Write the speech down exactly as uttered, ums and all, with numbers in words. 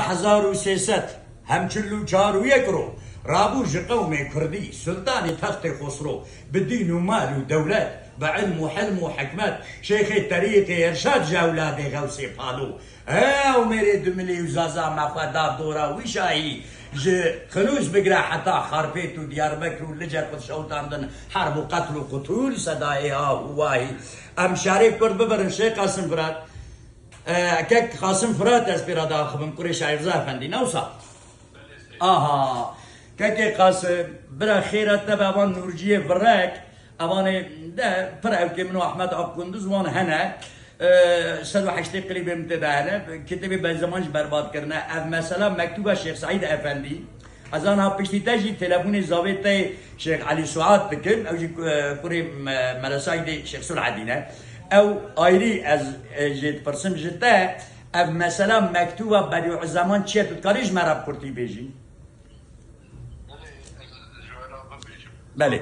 hezar û sê sed hem çil û çar û yek ro rabû ji qewmê Kurdî, Sultanê Textê Xosro, bi dîn û mal û dewlet, bi ilm û hilm û hikmet, Şêxê Terîqê Erşad ji ewladê Xewsê Palo. Ew mêrê Dumilî û Zaza me xwe da dora wî şahî, ji Xinûs bigire heta Xarpêt û Diyarbekir û Lice xwe şewitandin herb û qetl û qutûl sedayê ah û wahî. Em şerê Kurd bibirin Şêx Qasim Firat. E, kek Qasim Firat ez pê re diaxivim, kurê Şahîrza Efendî, ne wisa? Aha, kekê Qasim, bira xêra te be van Nûrciyê virek, evanê de pir ewkê min û Ahmet Akkunduz wan hene. E, sed û heştê klîbê min tê de hene, kitêbê Bedizeman jî berbat kirine. Ev mesela mektûba Şêx Seîd Efendî. Ez ana piştî te jî telefonê zavê te Şêx Elî Suat dikim, ew jî, e, kurê me-, Mele Seîdê Şêx Sulhedîn e. Ew ayrî ez, e, jê dipirsim ji te, ev mesela mektûba Bedîuzzeman çi ye, tu dikarî ji me re bi kurtî bêjî? Belê.